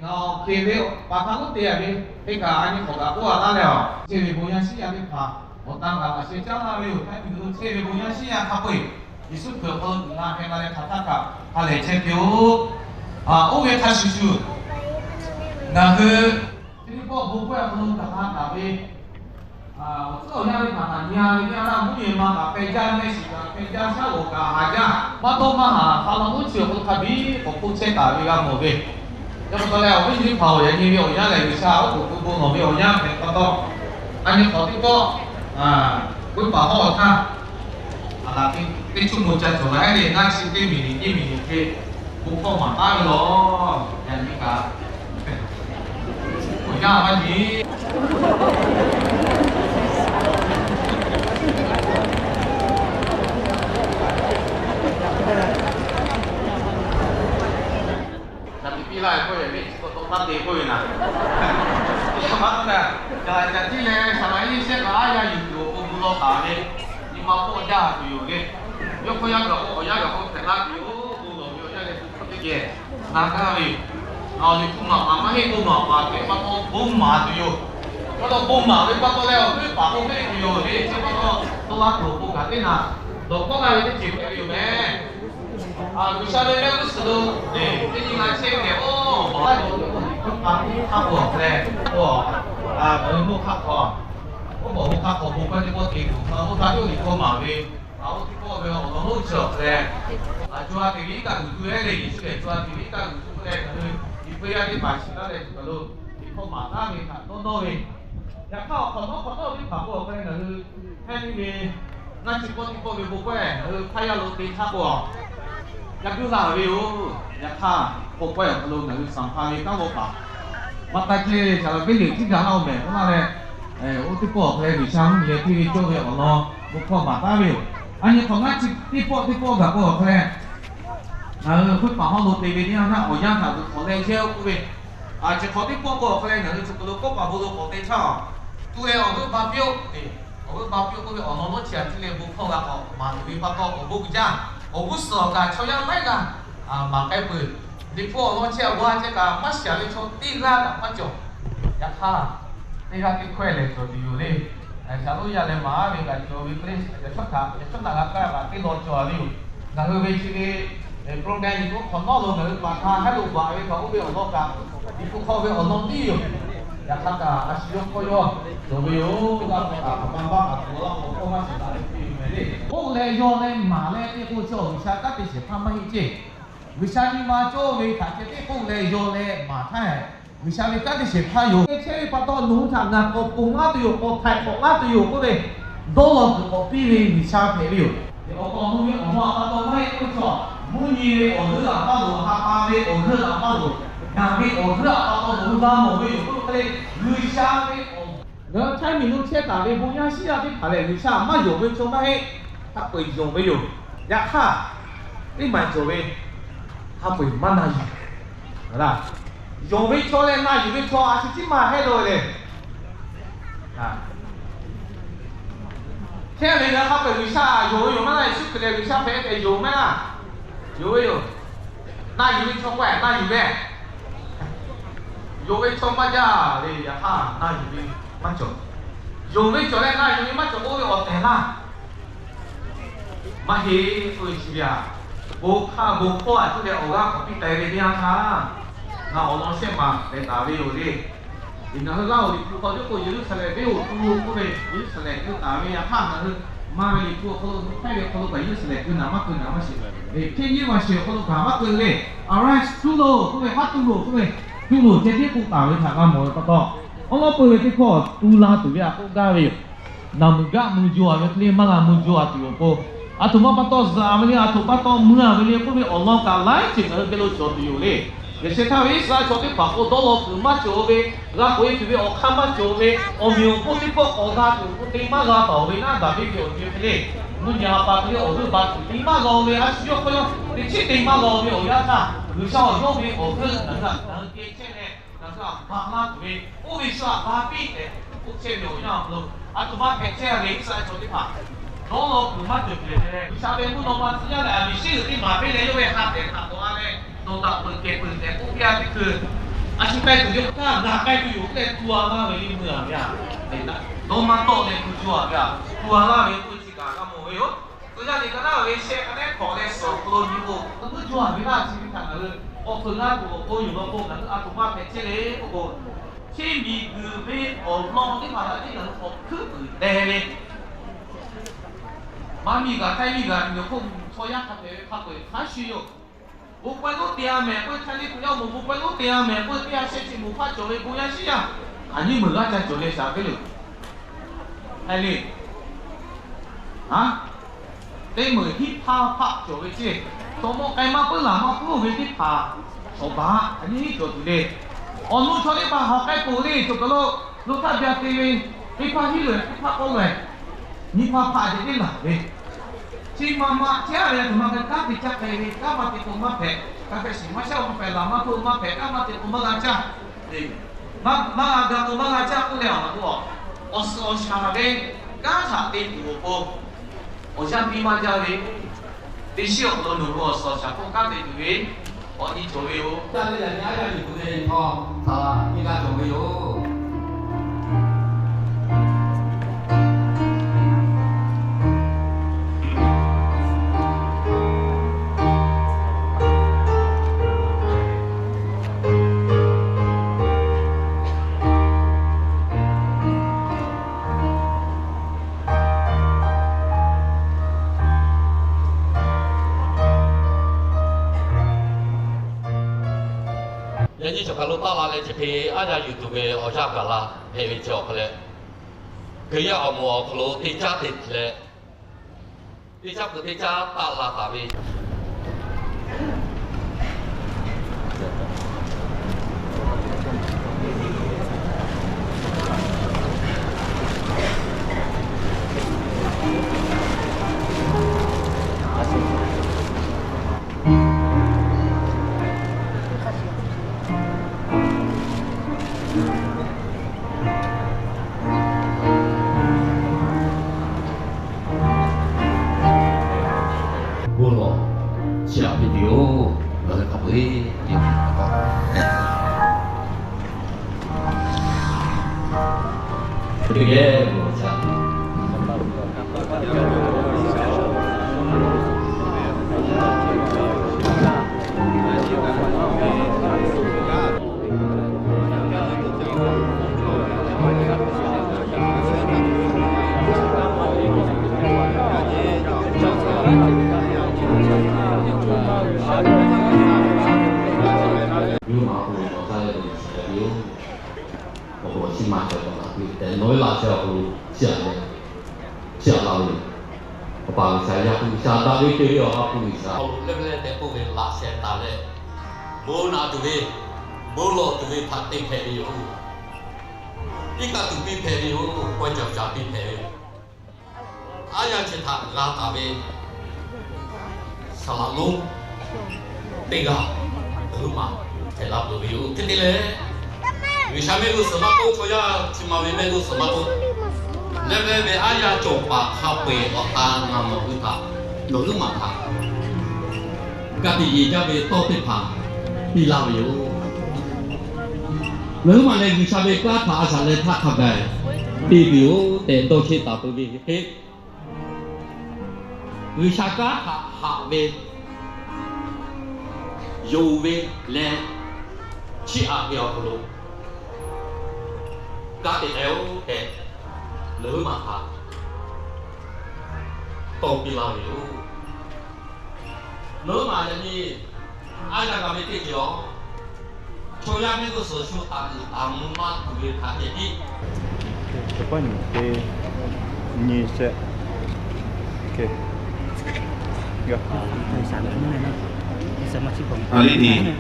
Nawˬ hk'e ve pa htaˇ lonˉ te a ve, hk'e kaꞈ a nyi hk'awꞈ kaꞈ k'oˆ a laˇ leh a, chehˇ ve bon yaˇ shiˉ yaˇ teˇ hpaˍ awˬ tan kaꞈ a sheh caˉ laˇ ve yoˬ. Htaiˇ miˬ lo chehˇ ve bon yaˇ shiˉ yaˇ hk'a peu-eˬ Yeˍsuˆ Hkriꞈ awˬ hk'aw lo uiˍ la hpehꞈ la leh hk'aˬ htaˇ kaꞈ ha lehˬ chehˇ piˇ-oˆ. Oˇ ve hk'a shuˍ shuˍ, ngaˬ hui teˇ pawˆ bon pawehˇ awˬ hk'aw lo gaˬ la taˍ ve awˬ tcuhˉ awˬ yanˇ ve htaꞈ htaꞈ nyi-a ve teˇ yanˇ htaˇ, mvuhˇ yeˬ ma kaꞈ peh jaˇ, mehˆ shiˍ kaꞈ peh jaˇ, shaˉ g'awˬ kaꞈ haˍ jaˇ, maˇ dawˇ maˇ haˍ hk'a law lonˉ chi awˬ hk'aw lo hk'a biˇ k'awꞈ hpoˆ chehˇ taˍ ve g'a mawˬ ve. Yaꞈ hk'aˇ leh awˬ viˉ nyi teˇ hpaˍ-oˬ, yaꞈ nyi ve awˬ yanˇ lehˬ, G'uiˬsha oˉ k'oˍ pui bon lawˬ ve awˬ yanˇ hpehꞈ pa taw, a nyi hk'awꞈ teˇ pawˆ, k'oˆ paˍ hawˉ awˬ htaˇ, a laˬ teˇ cuˇ mo ca cawˬ la-e le, ngaˇ chi teˇ miˬ niꞈ nyiˇ miˬ niꞈ hk'e bon hkawˇ maˍ taˉ ve lawˬ. Yaꞈ nyi kaꞈ awˬ yanˇ maˇ nyi. Ca tiꞈ piˇ laˇ ve k'oˆ ve, mehˆ chi k'awꞈ tawˆ taˇ te k'oˆ ve naˍ. Maˇ k'oˆ leh, ca tiꞈ leh saˍ laˍ iˉ shehˆ kaꞈ aˉ yaˇ yuˬ tuˬ awˬ pon bon lawˬ taˍ ve, nyi ma pawˆ jaˇ tuˬ yoˬ le. Yawˇ hk'aw yaˇ kaꞈ k'o awˬ yanˇ kaꞈ k'o hpehꞈ laˇ tuˬ yoˬ. Bon lawˬ ve awˬ yanˇ leh bon hkawˇ teˇ geh na gaˇ ve yoˬ. Nawˬ liꞈ hpu maˍ paˍ maˇ heˆ, bon maˍ paˍ hpehꞈ pa taw bon maˍ tuˬ yoˬ. Yawˇ htaꞈ bon maˍ ve pa taw leh awˬ viˉ paˍ k'o hpehꞈ tuˬ yoˬ le. Chi pa taw, to la tuˬ awˬ pon kaꞈ teˇ naꞈ dawˬ hkawˇ laˇ ve teˇ ceuˬ hpehꞈ ve yoˬ meh. G'uiˬsha ve mehˆ g'uˇ suhˍ lo, teˇ nyi la chehˇ ve lehˬ, oˇ, laˇ yawˬ ve k'o liꞈ hkawˇ hk'a k'oˆ hk'a k'awꞈ leh, oˇ, ngaˬ hui mawˇ hk'aˆ hk'aw, oˇ, mawˇ hk'aˆ hk'aw bon hkawˇ teˇ pawˆ te tuˬ hk'a oˇ htaˇ yawˇ liꞈ hkawˇ maˍ ve, a, oˇ teˇ pawˆ ve awˬ lawn lonˉ chi awˬ hk'e leh, a, co ha te ve iˉ kaˆ g'uiˬ tu leh, Yeˍsuˆ lehˬ co ha te ve iˉ kaˆ g'uiˬ tu k'oˆ leh, ngaˬ hui Liꞈ hpu yaˇ teˇ hpaˍ shiˍ taˉ leh tuˬ kaˬ lo liꞈ hkawˇ maˍ taˉ ve htaꞈ dawˇ nawˇ ve, yaꞈ hk'aˇ awˬ hk'awꞈ nawˉ hk'awꞈ nawˉ teˇ hpaˍ k'o awˬ hk'aw leh ngaˬ hui hpehˇ ve, ngaˇ chi pawˆ teˇ pawˆ ve bon pawehˇ ngaˬ hui hk'aˇ yaˇ lo te htaˇ k'o, yaˇ piˇ laˇ ve yoˬ. Yaꞈ hk'aˇ, bon pawehˇ awˬ hk'aw lo ngaˬ hui Sanˍ hpaˇ ve kanˉ g'awˇ paˍ maˇ taˇ ceh, saˍ laˍ Peˇteˍ tiˉ gaˬ laˇ-oˬ mehˍ k'oˆ laˇ leh, oˇ teˇ pawˆ awˬ hk'aw leh G'uiˬsha mvuhˇmiˬ leh hteˇ ve cawˇ ve awˬ lawn bon hkawˇ maˍ taˉ ve yoˬ. A nyi hk'awꞈ ngaˇ chi teˇ pawˆ teˇ pawˆ gaˬ k'o awˬ hk'aw leh, ngaˬ hui hk'oˆ paˍ hawˉ lo te ve teˇ yanˇ htaˇ awˬ yanˇ htaꞈ tuˬ k'awꞈ leh yehˇ-oˆ k'oˆ ve, a, chi hk'awꞈ teˇ pawˆ k'o awˬ hk'aw leh ngaˬ hui chi k'o lo kawˆ paˍ bon lo k'awꞈ te htaˇ, tu leh awˬ g'euˆ ba piˇ-oˆ, awˬ g'euˆ ba piˇ-oˆ k'oˆ ve awˬ lawn lonˉ chi htaꞈ cuˇ leh bon hkawˇ g'a k'awꞈ maˍ tuˬ ve pa taw awˬ bon uiˍ jaˇ. Awˬ g'uˇ suhˍ awˬ kaꞈ chaw yaˇ laiˉ g'aˇ maˍ k'ai peuˬ. Liꞈ hpu awˬ lawn chi awˬ g'aˇ ceh kaꞈ maˇ shiˍ ve chaw teˇ g'aˇ kaꞈ maˇ cawˬ. Yaꞈ hk'aˇ, teˇ g'aˇ teˇ hkawehˇ lehˬ cawˬ tuˬ yoˬ le. Shaˍ lonˉ yaˇ leh maˍ ve kaꞈ cawˬ ve hk'e le, yaꞈ shawˉ htaꞈ, yaꞈ shawˉ htaꞈ g'a kaˇ kaꞈ teˇ law cawˬ ve yoˬ. Ngaˬ hui ve chi ve program nyi k'o hk'awꞈ nawˉ lo ngaˬ hui paˍ hk'a haˉ lo baˬ ve kaꞈ oˇ ve awˬ lawn kaꞈ, Liꞈ hpu hk'aw ve awˬ lawn tiˉ yoˬ. Yaꞈ hk'aˇ kaꞈ a shu yawˇ hkawˇ yawˇ cawˬ ve yoˬ. G'a hk'awꞈ kaꞈ hk'awꞈ ba baˆ kaꞈ tuˬ laˇ k'o hkawˇ maˇ shiˍ taˍ ve piˇ ve meh le. K'oˆ leh yaw leh maˍ leh teˇ k'oˆ chi awˬ G'uiˬsha kanˉ te shehˍ hpaˇ maˇ heˆ ceˇ. G'uiˬsha nyi ma cawˇ ve htaꞈ ceh teˇ k'oˆ leh yaw leh maˍ htaˇ, G'uiˬsha ve kanˉ te shehˍ hpaˇ yoˬ. Chehˇ ve pa taw nawˬ hui htaꞈ ngaˬ k'awꞈ ponˬ laˇ tuˬ yoˬ, k'awꞈ htaiˍ hk'awꞈ laˇ tuˬ yoˬ k'oˆ ve, dawˇ law kuiˬ k'awꞈ piˇ ve G'uiˬsha hpehꞈ ve yoˬ. Awˬ hk'awꞈ nawˬ ve awˬ lawn pa taw maˇ heˆ k'oˆ ve chaw, mvuhˇ nyi ve awˬ g'euˆ a pa loˬ, ha pa ve awˬ g'euˆ a pa loˬ, ngaˬ ve awˬ g'euˆ a pa taw nawˬ hui g'a mawˬ ve yoˬ k'oˆ ve hk'e le, G'uiˬsha ve awˬ Ngaˬ hui Htaiˇ miˬ lo chehˇ taˍ ve bon yaˇ shiˉ yaˇ teˇ hpaˍ lehˬ, G'uiˬsha maˇ yonˍ ve chaw maˇ heˆ. Hk'a peu-eˬ yonˍ ve yoˬ. Yaꞈ hk'aˇ, teˇ maˬ cawˬ ve hk'a peu-eˬ maˇ na yuˬ. Yonˍ ve chaw leh na yuˬ ve chaw a shu tiˉ maˇ heˆ lo le. Hk'e ve lehˬ, hk'a peu-eˬ G'uiˬsha yonˍ ve yoˬ maˇ laˇ, Yeˍsuˆ Hkriꞈ lehˬ G'uiˬsha hpehꞈ tehꞈ yonˍ maˇ laˇ. Yonˍ ve yoˬ. Na yuˬ ve chaw k'o na yuˬ ve, yonˍ ve chaw maˇ jaˇ le. Yaꞈ hk'aˇ na yuˬ ve maˇ cawˬ. Yonˍ ve cawˬ leh na yuˬ ve maˇ cawˬ k'oˆ ve awˬ tehˬ laˇ. Maˇ heˆ k'oˆ ve chi ve aꞈ, bon hk'aˇ bon hkawˇ a cuˇ leh awˬ g'aˇ k'awꞈ piˇ k'ai ve teˇ yanˇ htaˇ, ngaˬ awˬ lawn shehˆ maˬ tehˬ taˍ ve yoˬ le. Ngaˬ hui Laˇ huˍ Liꞈ hpu hk'aw lo k'o Yeˍruˆsaˍlehnˍ venˇ oˬ tu k'oˆ ve, Yeˍruˆsaˍlehnˍ k'oˆ taˍ ve yaꞈ hk'aˇ ngaˬ hui maˇ ve Liꞈ hpu awˬ hk'aw lo hpehˇ ve hk'aw lo kaꞈ Yeˍruˆsaˍlehnˍ keu naˍ maˇ keu naˍ maˇ shiˍ. Hteˇ nyiˇ maˬ shiˍ awˬ hk'aw lo kaꞈ maˇ keu le. Aˍraˍ tu loˬ k'oˆ ve, haˉ tu loˬ k'oˆ ve, tu loˬ ceh tiˉ k'oˆ taˍ ve htaꞈ g'a mawˬ ve pa taw, awˉ lawˉ peu ve teˇ hkawˇ tu la tuˬ ve aꞈ k'oˆ gaˇ ve yoˬ. Naˬ muiˬ gaˆ mui jo-a ve hk'e le maˇ g'a mui jo-a tuˬ yoˬ k'o, aˬ htoꞈ ma pa taw zuhꞈ ve le, aˬ htoꞈ pa taw mui-a ve le k'oˆ ve awˬ lawn kaꞈ laiˉ ceuˬ ngaˬ hui geh lo cawˬ tuˬ yoˬ le. Yaꞈ sheh htaˇ ve Iˉsaˍreˍlaˆ chaw teˇ hpaˍ k'o dawˇ law kuiˬ maˇ cawˬ ve, g'a k'oꞈ e tuˬ ve awˬ hk'aˇ maˇ cawˬ ve, awˬ meꞈ awˬ hponˇ teˇ pawˆ k'awꞈ g'a tuˬ k'o te maˇ g'a taˍ-oˬ ve naˉ daꞈ ve awˬ ceuˬ hk'e le. Mvuhˇ nyi ha pa hk'e le awˬ g'euˆ ba tuˬ te maˇ g'a-oˬ ve, a shu yawˇ hk'aw yawˇ teꞈ chiˉ te maˇ g'a-oˬ ve awˬ yanˇ htaˇ, G'uiˬsha awˬ yawˇ ve awˬ g'euˆ ngaˬ hui g'a te chehˇ leh, ngaˬ hui htaꞈ baˬ laˇ tuˬ ve, oˇ ve shu htaꞈ baˬ piˇ tehꞈ k'oˆ chehˇ ve awˬ yanˇ awˬ hk'aw lo, aˬ htoꞈ ma hpehꞈ chehˇ ve Iˉsaˍreˍlaˆ chaw teˇ hpaˍ dawˇ law kuiˬ maˇ cawˬ ceuˬ leh, G'uiˬsha ve mvuhˇ naw ma tcuh yaˇ leh aˬ miˍ shiˉ g'uiˬ teˇ maˬ ve leh yawˇ ve ha tehˬ htaꞈ dawˬ-a leh, dawˬ daꞈ peuˬ kehˬ peuˬ tehꞈ k'oˆ piˇ-a teˇ hkui, A shu k'ai tuˬ ve hk'aˇ ngaˬ k'ai tuˬ yoˬ tehꞈ tu a laˇ ve le meuˇ a ve a. Nawˬ maˇ tawˆ leh tuˬ tu a ve a, tu a laˇ ve k'oˆ ve chi kaꞈ g'a mawˬ ve yoˬ. Tcuh yaˇ liꞈ ka naˉ ve shehˆ ka neˉ hk'awꞈ leh suhˍ awˬ hk'aw lo nyi k'o, nawˬ hui tu a ve laˇ chi ve htaꞈ ngaˬ hui awˬ hpeuꞈ g'aˇ tuˬ awˬ pon yoˬ law k'o, ngaˬ hui a htoꞈ ma hpehꞈ chehˇ le k'oˆ k'o, chi miˬguiˬ ve awˬ lawn teˇ hpaˍ htaꞈ tiˉ ngaˬ hui k'awꞈ hkuiˉ puiˍ teh ve, maˇ miˬ g'aꞈ k'ai miˬ g'aꞈ miˬ awˬ hk'oˆ chaw yaˇ hk'a hpehꞈ ve hk'a peu-eˬ hk'a shuˍ yoˬ. Bon pawehˇ lonˉ te a mehˍ k'oˆ ve htaˇ le, Hkriꞈ yaˇ awˬ moˍ bon pawehˇ lonˉ te a mehˍ k'oˆ ve teˇ g'aˇ shehˆ chi moˍ hpaˆ cawˬ ve bon yaˇ shiˉ yaˇ, a nyiˇ meunˍ g'aˇ ca cawˬ leh shaˍ teˇ le. Hk'e le, a, teˇ meunˍ hiˉ hpaˇ hpaˆ cawˬ ve ceˇ. Chaw mawˇ k'ai maˇ puiˉ laˬ maˇ puiˉ ve teˇ hpaˍ shawˍ baˬ a nyiˇ hiˉ cawˬ tuˬ le. Awˬ nu chaw teˇ hpaˍ hawˬ k'ai peuˬ le, cawˬ kaˬ lo lo htaˇ bya te ve, teˇ hpaˇ hiˉ loˬ, teˇ hpaˇ k'awˇ loˬ, nyiˇ hpaˇ hpaˆ ceh teˇ laˬ ve, chi ma ma chehˇ ve a htoꞈ ma hk'e kanˉ te caˇ k'ai ve, kanˉ maˇ te k'o maˇ hpehꞈ. Kanˉ hpehꞈ shiˍ maˇ shaˉ, maˇ hpehꞈ laˬ maˇ htoˆ maˇ hpehꞈ, kanˉ maˇ te k'o maˇ g'a caˇ. Maˇ g'a ga k'o maˇ g'a caˇ k'oˆ leh a, awˬ suhˍ awˬ shaˍ ve kanˉ htaꞈ te tuˬ awˬ pon awˬ yanˇ piˇ maˇ jaˇ ve, teˇ shiˉ awˬ hk'aw lo nawˬ hui awˬ suhˍ awˬ shaˍ hk'oˆ kanˉ te tuˬ ve awˬ nyi cawˬ ve yoˬ. Caˇ ve yaꞈ nyi a yaˇ yuˬ tuˬ ve hk'aw htaꞈ nyi g'a cawˬ ve yoˬ. Yaꞈ nyi cawˬ kaˬ lo taˆ la leh chi hk'e a yaˇ yuˬ tuˬ ve awˬ yanˇ gaˬ la hpehꞈ ve chi awˬ hk'aw leh, Hkriꞈ yaˇ awˬ moˍ awˬ hk'aw lo teˇ caˉ te leh, teˇ caˉ peuˬ teˇ caˉ taˆ la taˍ ve bon lawˬ chi a hpehꞈ ve yoˬ. Ngaˬ hui hk'a peu-eˬ teˇ geh bon lawˬ chi a Yawˇ maˇ k'oˆ ve nawˬ caˇ leh awˬ shiˍ hpehꞈ ve yoˬ. Awˬ hk'aw lo chi maˇ cawˬ kaꞈ laˬ piˇ tehꞈ nawˬ ve laꞈ sheh awˬ hk'aw lo chiˇ aꞈ leh, chiˇ aꞈ la ve, Awˬ pa G'uiˬsha yaˇ hpu G'uiˬsha daꞈ ve hk'e ve Awˬ ha hpu G'uiˬsha awˬ lo leh ve leh tehꞈ k'oˆ ve laꞈ sheh taˍ leh, bon naꞈ tuˬ ve, bon lawˬ tuˬ ve htaꞈ te hpehꞈ ve yoˬ. Iˉ kaˆ tuˬ piˇ hpehꞈ ve yoˬ. Kawˇ caˬ caˬ piˇ hpehꞈ ve, aˉ yaˇ chi htaꞈ g'a taˍ ve saˍ laꞈ lonˉ teˇ g'aˇ, ngaˬ hui maˬ hpehꞈ la peuˬ ve yoˬ. Hk'e te leh, G'uiˬsha mehˆ g'uˇ suhˍ maˇ k'oˆ, chaw yaˇ chi ma ve mehˆ g'uˇ suhˍ maˇ k'oˆ, leh ve ve aˉ yaˇ cawˬ paˍ hk'a peu-eˬ awˬ hk'aˇ ngaˬ nawˬ hui htaꞈ nawˬ hui maˬ htaꞈ ka tiꞈ yeˬ jaˇ ve tawˇ teˇ hpaˍ piˇ laˇ ve yoˬ. Ngaˬ hui maˬ lehˬ G'uiˬsha ve kanˉ htaꞈ a shaꞈ leh htaˇ hk'a gaˬ piˇ tuˬ yoˬ tehꞈ dawˇ cheˆ taˍ peuˬ ve hk'e, G'uiˬsha kanˉ htaꞈ haꞈ ve, yonˍ ve leh chiˇ aꞈ ve awˬ hk'aw lo kanˉ te k'ai-oˬ tehꞈ, nawˬ hui maˬ htaꞈ tawˇ piˇ laˇ ve yoˬ. Nawˬ hui maˬ yaꞈ nyi aˉ yaˇ g'a ve teˇ ceuˬ-oˬ, chaw yaˇ mehˆ g'uˇ suhˍ shu taꞈ uiˍ taˍ mvuh maˇ tuˬ ve htaꞈ ceh tiˉ, nyi shehˆ, a liˇ tiꞈ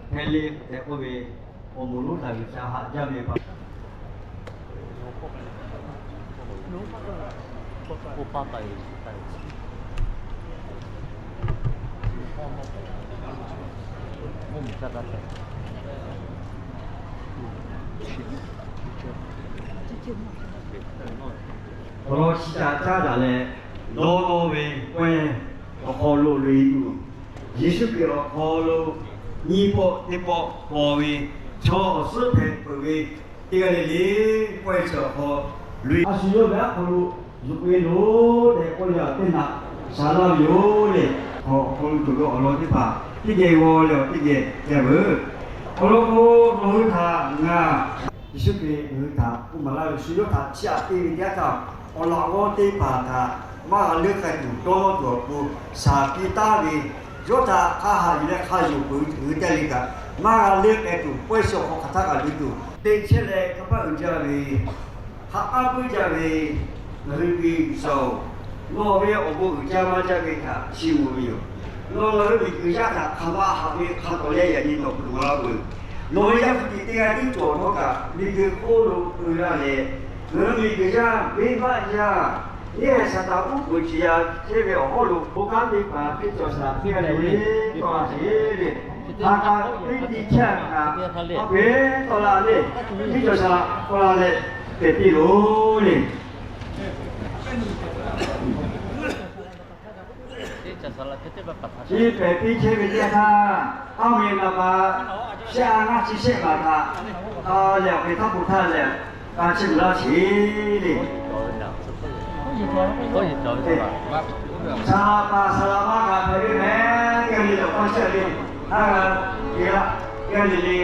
Hk'e le tehꞈ k'oˆ ve, awˬ moˍ lonˉ htaꞈ G'uiˬsha haꞈ jaˇ ve pa taw, Awˬ lawn chi ca caˉ daꞈ leh, lawˇ lawˇ ve pawehˇ awˬ hk'aw lo loꞈ-e tuˬ, Yeˍsuˆ Hkriꞈ awˬ hk'aw lo nyiˇ pawˆ teˇ pawˆ paw ve, chaw awˬ suhˉ hpehꞈ peuˬ ve, teˇ g'aˇ le le pawehˇ chi awˬ hk'aw loꞈ-e. A shu yawˇ ve aˉ hk'aw lo zuhꞈ k'oꞈ-e loˬ tehꞈ k'oˆ leh, awˬ teˇ naꞈ shaˍ laˇ ve yoˬ le. Hk'aw hk'aw lo tuˬ ve awˬ lawn teˇ hpaˍ teˇ geh g'aw leh awˬ teˇ geh geh veuˬ. Awˬ lawn k'o, nawˬ hui htaꞈ ngaˬ Yeˍsuˆ Hkriꞈ ngaˬ hui htaꞈ k'oˆ maˍ laˇ ve, shu yawˇ htaꞈ chiˇ aꞈ piˇ ve teˇ yanˇ htaˇ, awˬ laꞈ g'awˇ teˇ hpaˍ htaꞈ maˇ g'a leuˆ k'ai tuˬ dawˇ nawˇ tuˬ awˬ pon shaˍ piˇ taˉ ve, yawˇ htaꞈ hk'a haꞈ yuˬ leh hk'a yonˍ peuˬ ve tuˬ hui teˇ g'aˇ le kaꞈ, maˇ g'a leuˆ k'ai tuˬ pawehˇ chi awˬ hk'aw hk'aˬ htaˇ kaꞈ loꞈ-e tuˬ, teˇ chehˇ leh kanˇ paˆ uiˍ jaˇ ve, ha k'aˉ puiˉ jaˇ ve, ngaˬ hui ve G'uiˬsha-oˬ, nawˬ ve awˬ bon uiˍ jaˇ maˇ jaˇ ve htaꞈ chiˇ mvuh ve yoˬ. Nawˬ ngaˬ hui miˬguiˬ yaˇ htaꞈ hk'aˬ ma haꞈ ve hk'a tawˍ leh yaꞈ nyi nawˬ hpeuꞈ maˍ laˇ peuˬ. Nawˬ ve Yaˇ hpu tiꞈ teˇ g'aˇ tiˉ cawˬ htawˇ kaꞈ, miˬguiˬ hk'oˆ lo peu laˇ leh, ngaˬ hui miˬguiˬ yaˇ venˇbaˆ yaˇ, neˇ haiˬ Saˍtanˍ uˉ peunˍ chi yaˇ chehˇ ve awˬ hawˉ lo bon kanˉ teˇ hpaˍ teˇ cawˬ shaˍ teˇ g'aˇ le le tawˆ la sheˍ le. Hk'a k'a teˇ tiꞈ chehˇ kaꞈ, a pehˍ tawˆ la le, teˇ cawˬ shaˍ tawˆ la leh, pehꞈ piˇ loˬ le. Chi pehꞈ piˇ chehˇ ve teˇ htaˇ, aˉ ve naˍ baꞈ shehˆ a ngaˇ chi shehˆ baˬ htaꞈ k'a leh awˬ hk'e htaˇ k'o htaˇ leh, k'a chehˇ laˇ sheˍ le. Saˍ laꞈ paˍ saˍ laꞈ ma kaꞈ hpehꞈ ve mehˍ, teˇ g'aˇ le le awˬ hk'aw chehˇ ve, a, teˇ g'aˇ le le